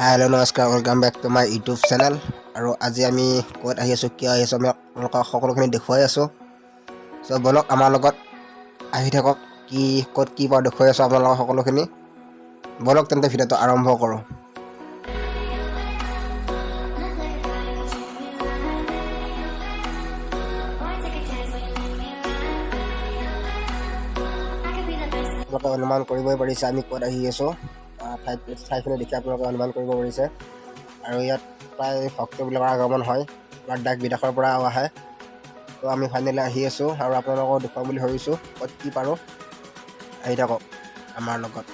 হাই, hello', নমস্কাৰ, welcome back to my YouTube channel. আৰু আজি আমি ক'ত আহি আছোঁ, কিয় আহি আছোঁ, আমি আপোনালোকক সকলোখিনি দেখুৱাই আছোঁ। চ' ব'লক, আমাৰ লগত আহি থাকক। কি ক'ত কি পাওঁ দেখুৱাই আছোঁ আপোনালোকক সকলোখিনি। ব'লক তেন্তে, ভিডিঅ'টো আৰম্ভ কৰোঁ। Look like a guy who treat me right. Or take a chance when you let me ride. I could be the best. আপোনালোকে অনুমান কৰিবই পাৰিছে আমি ক'ত আহি আছোঁ। ঠাইত ঠাইখিনি দেখি আপোনালোকে অনুমান কৰিব পাৰিছে। আৰু ইয়াত প্ৰায় ভক্তবিলাকৰ আগমন হয় বা দেশ বিদেশৰ পৰাও আহে। তো আমি ফাইনেলি আহি আছোঁ আৰু আপোনালোকক দেখুৱাম বুলি ভাবিছোঁ ক'ত কি পাৰোঁ। আহি থাকক আমাৰ লগত।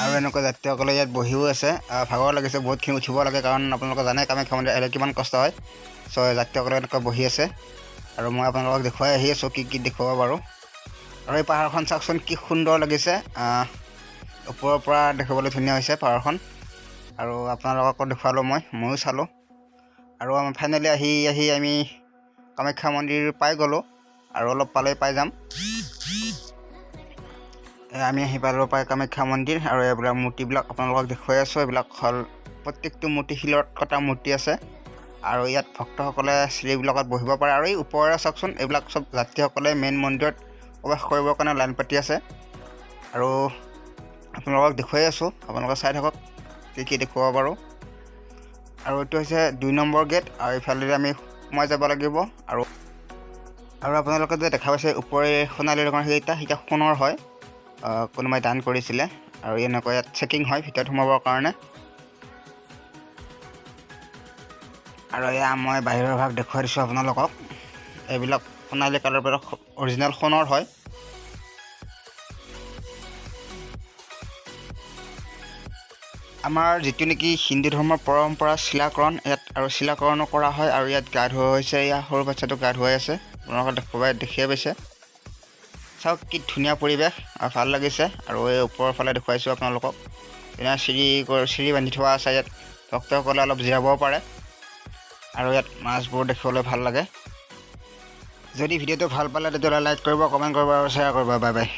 আৰু এনেকুৱা যাত্ৰীসকলে ইয়াত বহিও আছে। ভাগৰ লাগিছে, বহুতখিনি উঠিব লাগে, কাৰণ আপোনালোকে জানে কামাখ্যা মন্দিৰ আহিলে কিমান কষ্ট হয়। চ' যাত্ৰীসকলে এনেকুৱা বহি আছে আৰু মই আপোনালোকক দেখুৱাই আহি আছোঁ কি কি দেখুৱাব পাৰোঁ। আৰু এই পাহাৰখন চাওকচোন, কি সুন্দৰ লাগিছে। ওপৰৰ পৰা দেখিবলৈ ধুনীয়া হৈছে পাহাৰখন। আৰু আপোনালোককো দেখুৱালোঁ মই, ময়ো চালোঁ। আৰু আমি ফাইনেলি আহি আহি আমি কামাখ্যা মন্দিৰ পাই গ'লোঁ আৰু অলপ পালেই পাই যাম। আমি আহি পালোঁ প্ৰায় কামাখ্যা মন্দিৰ। আৰু এইবিলাক মূৰ্তিবিলাক আপোনালোকক দেখুৱাই আছোঁ। এইবিলাক হ'ল প্ৰত্যেকটো মূৰ্তি শিলত কটা মূৰ্তি আছে আৰু ইয়াত ভক্তসকলে চিৰিবিলাকত বহিব পাৰে। আৰু এই ওপৰৰে চাওকচোন, এইবিলাক চব যাত্ৰীসকলে মেইন মন্দিৰত প্ৰৱেশ কৰিবৰ কাৰণে লাইন পাতি আছে। আৰু আপোনালোকক দেখুৱাই আছোঁ, আপোনালোকে চাই থাকক কি কি দেখুৱাব পাৰোঁ। আৰু এইটো হৈছে 2 নম্বৰ গেট আৰু এইফালেদি আমি সোমাই যাব লাগিব। আৰু আৰু আপোনালোকে যে দেখা পাইছে ওপৰে সোণালী ৰঙৰ সেইকেইটা, সেইকেইটা সোণৰ হয়, কোনোবাই দান কৰিছিলে। আৰু এনেকুৱা ইয়াত চেকিং হয় ভিতৰত সোমাবৰ কাৰণে। আৰু এয়া মই বাহিৰৰ ভাগ দেখুৱাই দিছোঁ আপোনালোকক। এইবিলাক সোণালী কালাৰবিলাক অৰিজিনেল সোণৰ হয়। আমাৰ যিটো নেকি হিন্দু ধৰ্মৰ পৰম্পৰা শিলাকৰণ, ইয়াত আৰু শিলাকৰণো কৰা হয়। আৰু ইয়াত গা ধোৱা হৈছে। ইয়াৰ সৰু বাচ্ছাটোক গা ধুৱাই আছে, আপোনালোকে দেখুৱাই দেখিয়ে পাইছে। চাওক কি ধুনীয়া পৰিৱেশ আৰু ভাল লাগিছে। আৰু এই ওপৰৰ ফালে দেখুৱাইছোঁ আপোনালোকক, ধুনীয়া চিৰি চিৰি বান্ধি থোৱা আছে। ইয়াত ভক্তসকলে অলপ জিৰাবও পাৰে। আৰু ইয়াত মাছবোৰ দেখিবলৈ ভাল লাগে। যদি ভিডিঅ'টো ভাল পালে, তেতিয়াহ'লে লাইক কৰিব, কমেণ্ট কৰিব আৰু শ্বেয়াৰ কৰিব। Bye bye.